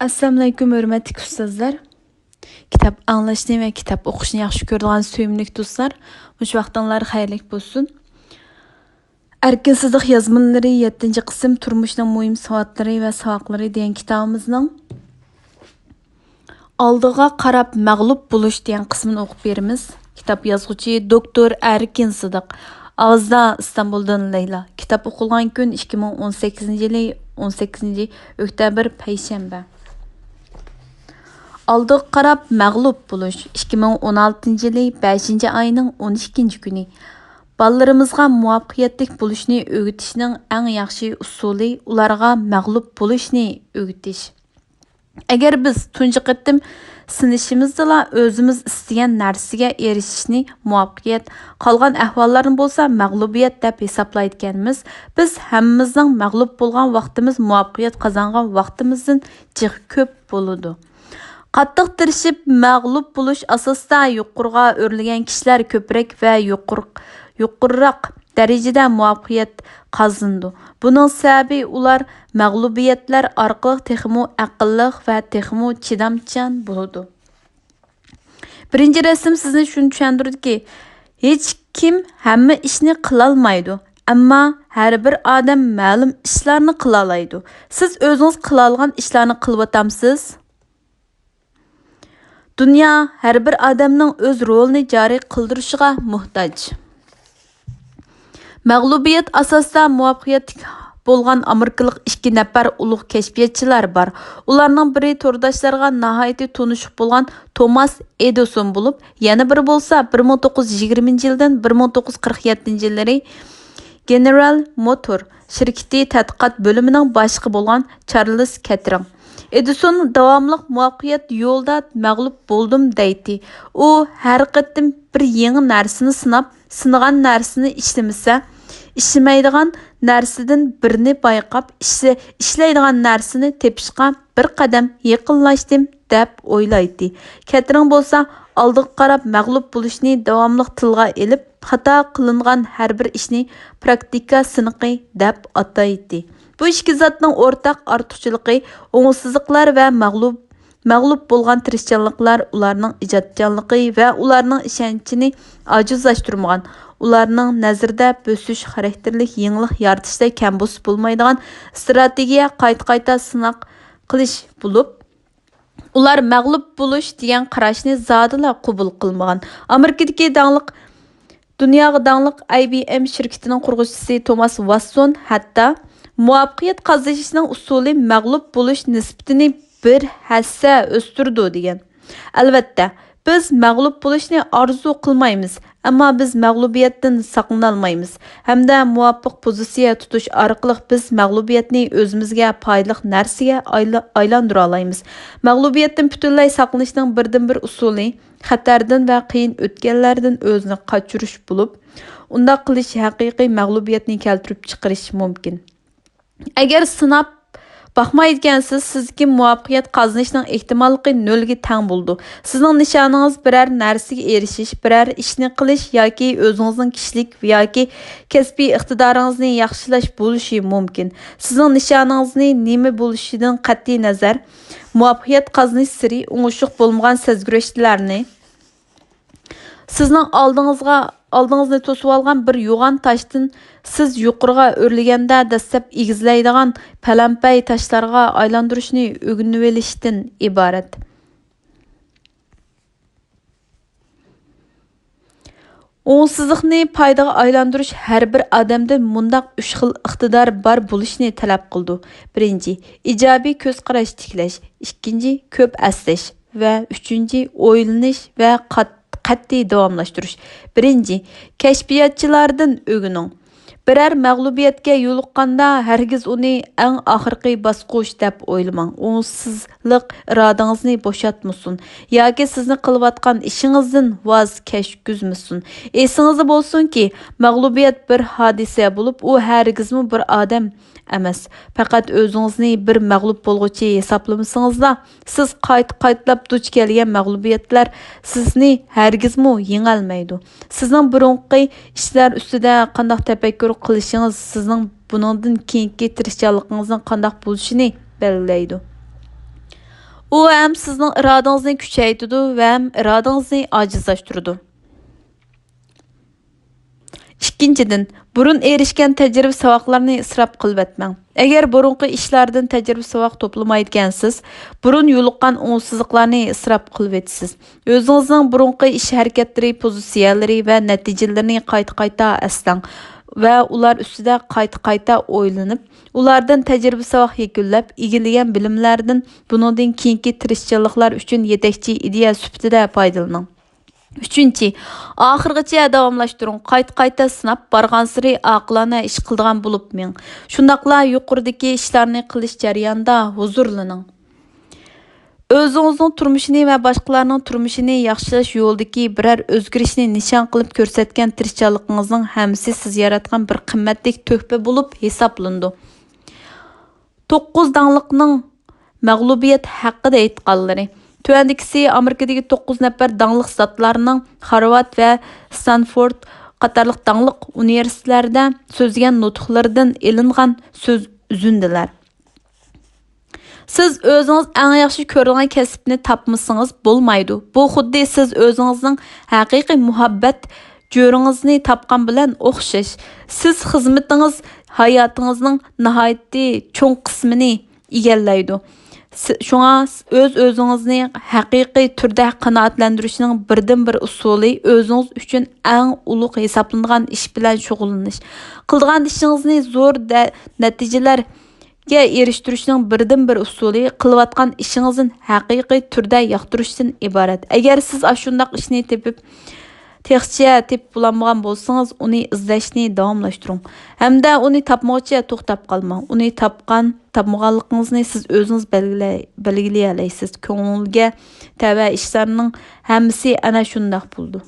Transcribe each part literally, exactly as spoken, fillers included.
ئەسسالامۇئەلەيكۇم، ھۆرمەتلىك ئۇستازلار! كىتاب ئاڭلاشنى ۋە كىتاب ئوقۇشنى ياخشى كۆرىدىغان سۆيۈملۈك دوستلار، مۇشۇ ۋاقتىڭلار خەيرلىك بولسۇن! ئەركىن سىدىق يازمىلىرى، يەتتىنچى قىسىم، تۇرمۇشنىڭ مۇھىم ساۋاتلىرى ۋە ساۋاقلىرى دېگەن كىتابىمىزنىڭ ئالدىغا قاراپ مەغلۇپ بولۇش دېگەن قىسمىنى ئوقۇپ بېرىمىز. كىتاب يازغۇچى دوكتور ئەركىن سىدىق. ئاۋازدا ئىستانبۇلدىن لەيلا. كىتاب ئوقۇلغان كۈن ئىككى مىڭ ئون سەككىزىنچى يىلى ئون سەككىزىنچى ئۆكتەبىر، پەيشەنبە. ئالدىغا قاراپ مەغلۇپ بولۇش، ئىككى مىڭ ئون ئالتىنچى يىلى بەشىنچى ئاينىڭ ئون ئىككىنچى كۈنى. بالىلىرىمىزغا مۇۋەپپەقىيەتلىك بولۇشنى ئۆگىتىشنىڭ ئەڭ ياخشى ئۇسۇلى ئۇلارغا مەغلۇپ بولۇشنى ئۆگىتىش. ئەگەر بىز تۇنجى قېتىم سىنىشىمىزدىلا ئۆزىمىز ئىستىگەن نەرسىگە ئېرىشىشنى مۇۋەپپەقىيەت، قالغان ئەھۋاللارنى بولسا مەغلۇبىيەت دەپ ھېسابلايدىكەنمىز، بىز ھەممىمىزنىڭ مەغلۇپ بولغان ۋاقتىمىز مۇۋەپپەقىيەت قازانغان ۋاقتىمىزدىن جىق كۆپ بولىدۇ. قاتتىق تىرىشىپ مەغلۇپ بولۇش ئاساسىدا يۇقىرىغا ئۆرلىگەن كىشىلەر كۆپرەك ۋە يۇقىرى-، يۇقىرىراق دەرىجىدە مۇۋەپپەقىيەت قازىنىدۇ. بۇنىڭ سەۋەبى ئۇلار مەغلۇبىيەتلەر ئارقىلىق تېخىمۇ ئەقىللىق ۋە تېخىمۇ چىدامچان بولىدۇ. بىرىنچى رەسىم سىزنى شۇنى چۈشەندۈرىدۇكى، ھېچكىم ھەممە ئىشنى قىلالمايدۇ، ئەمما ھەر بىر ئادەم مەلۇم ئىشلارنى قىلالايدۇ. سىز ئۆزىڭىز قىلالىغان ئىشلارنى قىلىۋاتامسىز؟ دۇنيا ھەر بىر ئادەمنىڭ ئۆز رولىنى جارى قىلدۇرۇشىغا موھتاج. مەغلۇبىيەت ئاساسىدا مۇۋەپپەقىيەتلىك بولغان ئامېرىكىلىق ئىككى نەپەر ئۇلۇغ كەشپىياتچىلار بار. ئۇلارنىڭ بىرى تورداشلارغا ناھايىتى تونۇشلۇق بولغان توماس ئېدىسون بولۇپ، يەنە بىرى بولسا بىر مىڭ توققۇز يۈز يىگىرمىنچى يىلدىن بىر مىڭ توققۇز يۈز قىرىق يەتتىنچى يىللىرى گېنېرال موتور شىركىتى تەتقىقات بۆلۈمىنىڭ باشلىقى بولغان چارلىز كەترىڭ. ئېدىسون داۋاملىق مۇۋەپپەقىيەت يولىدا مەغلۇپ بولدۇم دەيتتى. ئۇ ھەر قېتىم بىر يېڭى نەرسىنى سىناپ، سىنىغان نەرسىنى ئىشلىمىسە، ئىشلىمەيدىغان نەرسىدىن بىرنى بايقاپ، ئىشلە-، ئىشلەيدىغان نەرسىنى تېپىشقا بىر قەدەم يېقىنلاشتىم، دەپ ئويلايتتى. كەترىڭ بولسا ئالدىغا قاراپ مەغلۇپ بولۇشنى داۋاملىق تىلغا ئېلىپ، خاتا قىلىنغان ھەر بىر ئىشنى پراكتىكا سىنىقى دەپ ئاتايتتى. بۇ ئىككى زاتنىڭ ئورتاق ئارتۇقچىلىقى ئوڭۇشسىزلىقلار ۋە مەغلۇپ، مەغلۇپ بولغان تىرىشچانلىقلار ئۇلارنىڭ ئىجادچانلىقى ۋە ئۇلارنىڭ ئىشەنچىنى ئاجىزلاشتۇرمىغان. ئۇلارنىڭ نەزىرىدە بۆسۈش خاراكتېرلىك يېڭىلىق يارىتىشتا كەم بولسا بولمايدىغان ئىستراتېگىيە قايتا-قايتا سىناق قىلىش بولۇپ، ئۇلار مەغلۇپ بولۇش دېگەن قاراشنى زادىلا قوبۇل قىلمىغان. ئامېرىكىدىكى داڭلىق، دۇنياغا داڭلىق ئاي بى ئېم شىركىتىنىڭ قۇرغۇچىسى توماس ۋاتسون ھەتتا مۇۋەپپەقىيەت قازىنىشنىڭ ئۇسۇلى مەغلۇپ بولۇش نىسبىتىنى بىر ھەسسە ئۆستۈرىدۇ دېگەن. ئەلۋەتتە، بىز مەغلۇپ بولۇشنى ئارزۇ قىلمايمىز، ئەمما بىز مەغلۇبىيەتتىن ساقلىنالمايمىز ھەمدە مۇۋاپىق پوزىتسىيە تۇتۇش ئارقىلىق بىز مەغلۇبىيەتنى ئۆزىمىزگە پايدىلىق نەرسىگە ئايلا-، ئايلاندۇرالايمىز. مەغلۇبىيەتتىن پۈتۈنلەي ساقلىنىشنىڭ بىردىنبىر ئۇسۇلى، خەتەردىن ۋە قىيىن ئۆتكەللەردىن ئۆزىنى قاچۇرۇش بولۇپ، ئۇنداق قىلىش ھەقىقىي مەغلۇبىيەتنى كەلتۈرۈپ چىقىرىشى مۇمكىن. ئەگەر سىناپ باقمايدىكەنسىز، سىزدىكى مۇۋەپپەقىيەت قازىنىشنىڭ ئېھتىماللىقى نۆلگە تەڭ بولىدۇ. سىزنىڭ نىشانىڭىز بىرەر نەرسىگە ئېرىشىش، بىرەر ئىشنى قىلىش ياكى ئۆزىڭىزنىڭ كىشىلىك ياكى كەسپىي ئىقتىدارىڭىزنى ياخشىلاش بولۇشى مۇمكىن. سىزنىڭ نىشانىڭىزنى نېمە بولۇشىدىن قەتئىينەزەر، مۇۋەپپەقىيەت قازىنىش سىرى ئوڭۇشلۇق بولمىغان سەزگۈرۈشلەرنى، سىزنىڭ ئالدىڭىزغا، ئالدىڭىزنى توسۇۋالغان بىر يوغان تاشتىن سىز يۇقىرىغا ئۆرلىگەندە دەسلەپ ئېگىزلەيدىغان پەلەمپەي تاشلارغا ئايلاندۇرۇشنى ئۆگىنىۋېلىشتىن ئىبارەت. ئوڭۇشسىزلىقنى پايدىغا ئايلاندۇرۇش ھەر بىر ئادەمدىن مۇنداق ئۈچ خىل ئىقتىدار بار بولۇشنى تەلەپ قىلىدۇ. بىرىنچى، ئىجابىي كۆز قاراش تىكلەش. ئىككىنچى، كۆپ ئەسلەش. ۋە ئۈچىنچى، ئويلىنىش ۋە قات-، قەتئىي داۋاملاشتۇرۇش. بىرىنچى، كەشپىياتچىلاردىن ئۆگىنىڭ. بىرەر مەغلۇبىيەتكە يولۇققاندا، ھەرگىز ئۇنى ئەڭ ئاخىرقى باسقۇچ دەپ ئويلىماڭ. ئوڭۇشسىزلىق ئىرادىڭىزنى بوشاتمىسۇن ياكى سىزنى قىلىۋاتقان ئىشىڭىزدىن ۋاز كەچكۈزمىسۇن. ئېسىڭىزدە بولسۇنكى، مەغلۇبىيەت بىر ھادىسە بولۇپ، ئۇ ھەرگىزمۇ بىر ئادەم ئەمەس. پەقەت ئۆزىڭىزنى بىر مەغلۇپ بولغۇچى ھېسابلىمىسىڭىزلا، سىز قايتا-قايتىلاپ دۇچ كەلگەن مەغلۇبىيەتلەر سىزنى ھەرگىزمۇ يېڭەلمەيدۇ. سىزنىڭ بۇرۇنقى ئىشلار ئۈستىدە قانداق تەپەككۇر قىلىشىڭىز سىزنىڭ بۇنىڭدىن كېيىنكى تىرىشچانلىقىڭىزنىڭ قانداق بولۇشىنى بەلگىلەيدۇ. ئۇ ھەم سىزنىڭ ئىرادىڭىزنى كۈچەيتىدۇ ۋە ھەم ئىرادىڭىزنى ئاجىزلاشتۇرىدۇ. ئىككىنچىدىن، بۇرۇن ئېرىشكەن تەجرىبە ساۋاقلارنى ئىسراپ قىلىۋەتمەڭ. ئەگەر بۇرۇنقى ئىشلاردىن تەجرىبە ساۋاق توپلىمايدىكەنسىز، بۇرۇن يولۇققان ئوڭۇشسىزلىقلارنى ئىسراپ قىلىۋېتىسىز. ئۆزىڭىزنىڭ بۇرۇنقى ئىش ھەرىكەتلىرى، پوزىتسىيەلىرى ۋە نەتىجىلىرىنى قايتا-قايتا ئەسلەڭ ۋە ئۇلار ئۈستىدە قايتا-قايتا ئويلىنىپ، ئۇلاردىن تەجرىبە ساۋاق يەكۈنلەپ، ئىگىلىگەن بىلىملەردىن بۇنىڭدىن كېيىنكى تىرىشچانلىقلار ئۈچۈن يېتەكچى ئىدىيە سۈپىتىدە پايدىلىنىڭ. ئۈچىنچى، ئاخىرغىچە داۋاملاشتۇرۇڭ. قايتا-قايتا سىناپ، بارغانسېرى ئاقىلانە ئىش قىلىدىغان بولۇپ مېڭىڭ. شۇنداقلا يۇقىرىدىكى ئىشلارنى قىلىش جەريانىدا ھۇزۇرلىنىڭ. ئۆزىڭىزنىڭ تۇرمۇشىنى ۋە باشقىلارنىڭ تۇرمۇشىنى ياخشىلاش يولىدىكى بىرەر ئۆزگىرىشنى نىشان قىلىپ كۆرسەتكەن تىرىشچانلىقىڭىزنىڭ ھەممىسى سىز ياراتقان بىر قىممەتلىك تۆھپە بولۇپ ھېسابلىنىدۇ. توققۇز داڭلىقنىڭ مەغلۇبىيەت ھەققىدە ئېيتقانلىرى. تۆۋەندىكىسى ئامېرىكىدىكى توققۇز نەپەر داڭلىق زاتلارنىڭ خارۋارد ۋە ستانفورد قاتارلىق داڭلىق ئۇنىۋېرسىتېتلەردە سۆزلىگەن نۇتۇقلىرىدىن ئېلىنغان سۆز ئۈزۈندىلەر. سىز ئۆزىڭىز ئەڭ ياخشى كۆرىدىغان كەسىپنى تاپمىسىڭىز بولمايدۇ. بۇ خۇددى سىز ئۆزىڭىزنىڭ ھەقىقىي مۇھەببەت جۆرىڭىزنى تاپقان بىلەن ئوخشاش. سىز خىزمىتىڭىز ھاياتىڭىزنىڭ ناھايىتى چوڭ قىسمىنى ئىگىلەيدۇ. سى-، شۇڭا ئۆز-ئۆزىڭىزنى ھەقىقىي تۈردە قانائەتلەندۈرۈشنىڭ بىردىنبىر ئۇسۇلى ئۆزىڭىز ئۈچۈن ئەڭ ئۇلۇغ ھېسابلىنىدىغان ئىش بىلەن شۇغۇللىنىش. قىلىدىغان ئىشىڭىزنى زور دە-، نەتىجىلەرگە ئېرىشتۈرۈشنىڭ بىردىنبىر ئۇسۇلى قىلىۋاتقان ئىشىڭىزنى ھەقىقىي تۈردە ياقتۇرۇشتىن ئىبارەت. ئەگەر سىز ئاشۇنداق ئىشنى تېپىپ، تېخىچە تېپىپ بولالمىغان بولسىڭىز، ئۇنى ئىزدەشنى داۋاملاشتۇرۇڭ ھەمدە ئۇنى تاپمىغۇچە توختاپ قالماڭ. ئۇنى تاپقان، تاپمىغانلىقىڭىزنى سىز ئۆزىڭىز بەلگىلەي-، بەلگىلىيەلەيسىز. كۆڭۈلگە تەۋە ئىشلارنىڭ ھەممىسى ئەنە شۇنداق بولىدۇ.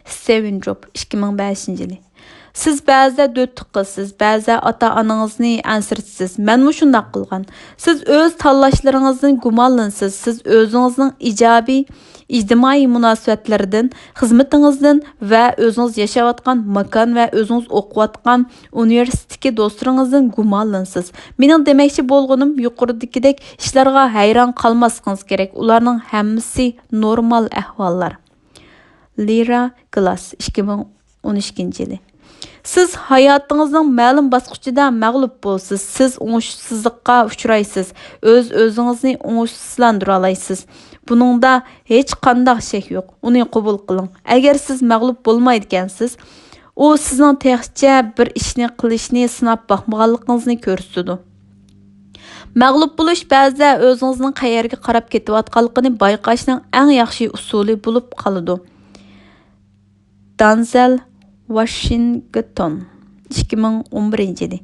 ستىۋېن جوب، ئىككى مىڭ بەشىنچى يىلى. سىز بەزىدە دۆتتۇق قىلىسىز، بەزىدە ئاتا-ئانىڭىزنى ئەنسىرىتىسىز. مەنمۇ شۇنداق قىلغان. سىز ئۆز تاللاشلىرىڭىزدىن گۇمانلىنىسىز. سىز ئۆزىڭىزنىڭ ئىجابىي ئىجتىمائىي مۇناسىۋەتلىرىدىن، خىزمىتىڭىزدىن ۋە ئۆزىڭىز ياشاۋاتقان ماكان ۋە ئۆزىڭىز ئوقۇۋاتقان ئۇنىۋېرسىتېتتىكى دوستلىرىڭىزدىن گۇمانلىنىسىز. مېنىڭ دېمەكچى بولغىنىم، يۇقىرىدىكىدەك ئىشلارغا ھەيران قالماسلىقىڭىز كېرەك. ئۇلارنىڭ ھەممىسى نورمال ئەھۋاللار. لىرا گلاس، ئىككى مىڭ ئون ئىككىنچى يىلى. سىز ھاياتىڭىزنىڭ مەلۇم باسقۇچىدا مەغلۇپ بولىسىز. سىز ئوڭۇشسىزلىققا ئۇچرايسىز. ئۆز-ئۆزىڭىزنى ئوڭۇشسىزلاندۇرالايسىز. بۇنىڭدا ھېچقانداق شەك يوق. ئۇنى قوبۇل قىلىڭ. ئەگەر سىز مەغلۇپ بولمايدىكەنسىز، ئۇ سىزنىڭ تېخىچە بىر ئىشنى قىلىشنى سىناپ باقمىغانلىقىڭىزنى كۆرسىتىدۇ. مەغلۇپ بولۇش بەزىدە ئۆزىڭىزنىڭ قەيەرگە قاراپ كېتىۋاتقانلىقىنى بايقاشنىڭ ئەڭ ياخشى ئۇسۇلى بولۇپ قالىدۇ. دانزېل ۋاشىنگتون، ئىككى مىڭ ئون بىرىنچى يىلى.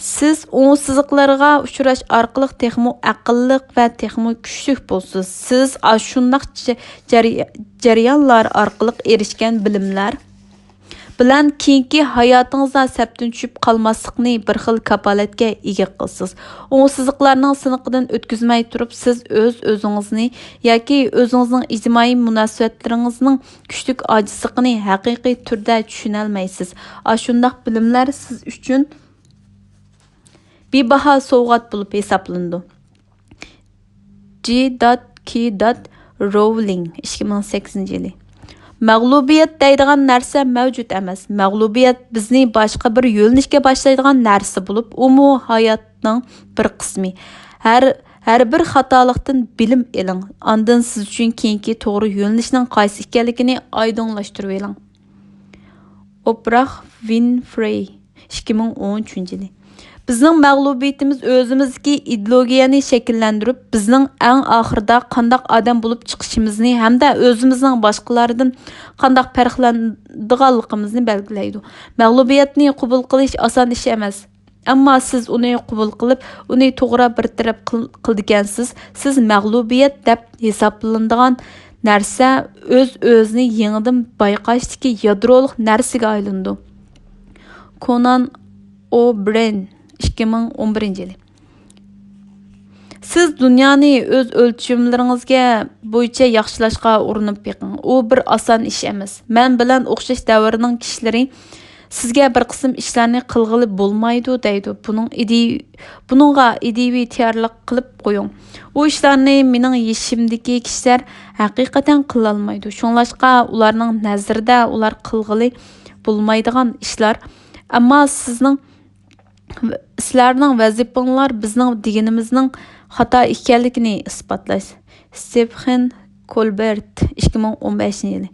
سىز ئوڭۇشسىزلىقلارغا ئۇچراش ئارقىلىق تېخىمۇ ئەقىللىق ۋە تېخىمۇ كۈچلۈك بولىسىز. سىز ئاشۇنداق جە-، جەري-، جەريانلار ئارقىلىق ئېرىشكەن بىلىملەر بىلەن كېيىنكى ھاياتىڭىزدا سەپتىن چۈشۈپ قالماسلىقنى بىر خىل كاپالەتكە ئىگە قىلىسىز. ئوڭۇشسىزلىقلارنىڭ سىنىقىدىن ئۆتكۈزمەي تۇرۇپ، سىز ئۆز-ئۆزىڭىزنى ياكى ئۆزىڭىزنىڭ ئىجتىمائىي مۇناسىۋەتلىرىڭىزنىڭ كۈچلۈك ئاجىزلىقىنى ھەقىقىي تۈردە چۈشىنەلمەيسىز. ئاشۇنداق بىلىملەر سىز ئۈچۈن بىباھا سوۋغات بولۇپ ھېسابلىنىدۇ. جې كې روۋلىڭ، ئىككى مىڭ سەككىزىنچى يىلى. مەغلۇبىيەت دەيدىغان نەرسە مەۋجۇت ئەمەس. مەغلۇبىيەت بىزنى باشقا بىر يۆنىلىشكە باشلايدىغان نەرسە بولۇپ، ئۇمۇ ھاياتنىڭ بىر قىسمى. ھەر، ھەر بىر خاتالىقتىن بىلىم ئېلىڭ. ئاندىن سىز ئۈچۈن كېيىنكى توغرا يۆنىلىشنىڭ قايسى ئىكەنلىكىنى ئايدىڭلاشتۇرۇۋېلىڭ. ئوپراھ ۋىنفرېي، ئىككى مىڭ ئون ئۈچىنچى يىلى. بىزنىڭ مەغلۇبىيىتىمىز ئۆزىمىزدىكى ئىدېئولوگىيەنى شەكىللەندۈرۈپ، بىزنىڭ ئەڭ ئاخىرىدا قانداق ئادەم بولۇپ چىقىشىمىزنى ھەمدە ئۆزىمىزنىڭ باشقىلاردىن قانداق پەرقلىنىدىغانلىقىمىزنى بەلگىلەيدۇ. مەغلۇبىيەتنى قوبۇل قىلىش ئاسان ئىش ئەمەس. ئەمما سىز ئۇنى قوبۇل قىلىپ، ئۇنى توغرا بىر تەرەپ قىل-، قىلىدىكەنسىز، سىز مەغلۇبىيەت دەپ ھېسابلىنىدىغان نەرسە ئۆز-ئۆزىنى يېڭىدىن بايقاشتىكى يادرولۇق نەرسىگە ئايلىنىدۇ. كونان ئوبرېن، ئىككى مىڭ ئون بىرىنچى يىلى. سىز دۇنيانى ئۆز ئۆلچىملىرىڭىزگە بويىچە ياخشىلاشقا ئۇرۇنۇپ بېقىڭ. ئۇ بىر ئاسان ئىش ئەمەس. مەن بىلەن ئوخشاش دەۋرنىڭ كىشىلىرى سىزگە بىر قىسىم ئىشلارنى قىلغىلى بولمايدۇ دەيدۇ. بۇنىڭ ئىدىي-، بۇنىڭغا ئىدىيىۋى تەييارلىق قىلىپ قويۇڭ. ئۇ ئىشلارنى مېنىڭ يېشىمدىكى كىشىلەر ھەقىقەتەن قىلالمايدۇ. شۇڭلاشقا ئۇلارنىڭ نەزىرىدە ئۇلار قىلغىلى بولمايدىغان ئىشلار. ئەمما سىزنىڭ، سىلەرنىڭ ۋەزىپىڭلار بىزنىڭ دېگىنىمىزنىڭ خاتا ئىكەنلىكىنى ئىسپاتلاش. ستېفېن كولبېرت، ئىككى مىڭ ئون بەشىنچى يىلى.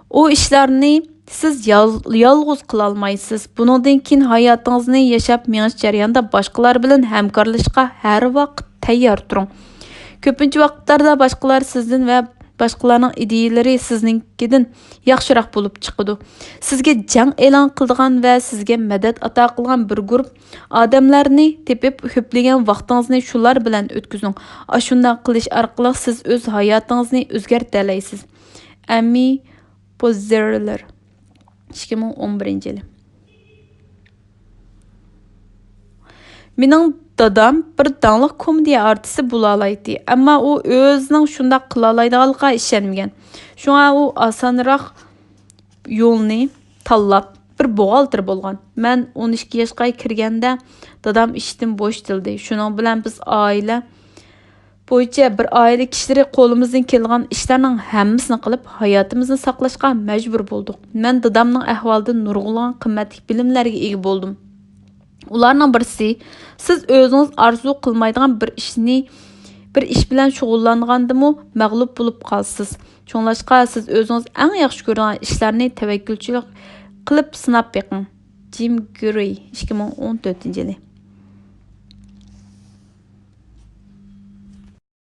ئۇ ئىشلارنى سىز يال-، يالغۇز قىلالمايسىز. بۇنىڭدىن كېيىن ھاياتىڭىزنى ياشاپ مېڭىش جەريانىدا باشقىلار بىلەن ھەمكارلىشىشقا ھەر ۋاقىت تەييار تۇرۇڭ. كۆپىنچە ۋاقىتلاردا باشقىلار سىزدىن ۋە باشقىلارنىڭ ئىدىيىلىرى سىزنىڭكىدىن ياخشىراق بولۇپ چىقىدۇ. سىزگە جەڭ ئېلان قىلىدىغان ۋە سىزگە مەدەت ئاتا قىلغان بىر گۇرۇپ ئادەملەرنى تېپىپ، كۆپلىگەن ۋاقتىڭىزنى شۇلار بىلەن ئۆتكۈزۈڭ. ئاشۇنداق قىلىش ئارقىلىق سىز ئۆز ھاياتىڭىزنى ئۆزگەرتەلەيسىز. ئەممى بوزېرلېر، ئىككى مىڭ ئون بىرىنچى يىلى. مېنىڭ دادام بىر داڭلىق كومېدىيە ئارتىسى بولالايتتى، ئەمما ئۇ ئۆزىنىڭ شۇنداق قىلالايدىغانلىقىغا ئىشەنمىگەن. شۇڭا ئۇ ئاسانراق يولنى تاللاپ، بىر بوغالتىر بولغان. مەن ئون ئىككى ياشقا كىرگەندە، دادام ئىشتىن بوشىتىلدى. شۇنىڭ بىلەن بىز ئائىلە بويىچە بىر ئائىلە كىشىلىرى قولىمىزدىن كېلىدىغان ئىشلارنىڭ ھەممىسىنى قىلىپ، ھاياتىمىزنى ساقلاشقا مەجبۇر بولدۇق. مەن دادامنىڭ ئەھۋالىدىن نۇرغۇنلىغان قىممەتلىك بىلىملەرگە ئىگە بولدۇم. ئۇلارنىڭ بىرسى، سىز ئۆزىڭىز ئارزۇ قىلمايدىغان بىر ئىشنى، بىر ئىش بىلەن شۇغۇللانغاندىمۇ مەغلۇپ بولۇپ قالىسىز. شۇڭلاشقا سىز ئۆزىڭىز ئەڭ ياخشى كۆرىدىغان ئىشلارنى تەۋەككۈلچىلىك قىلىپ سىناپ بېقىڭ. جىم گېررى، ئىككى مىڭ ئون تۆتىنچى يىلى.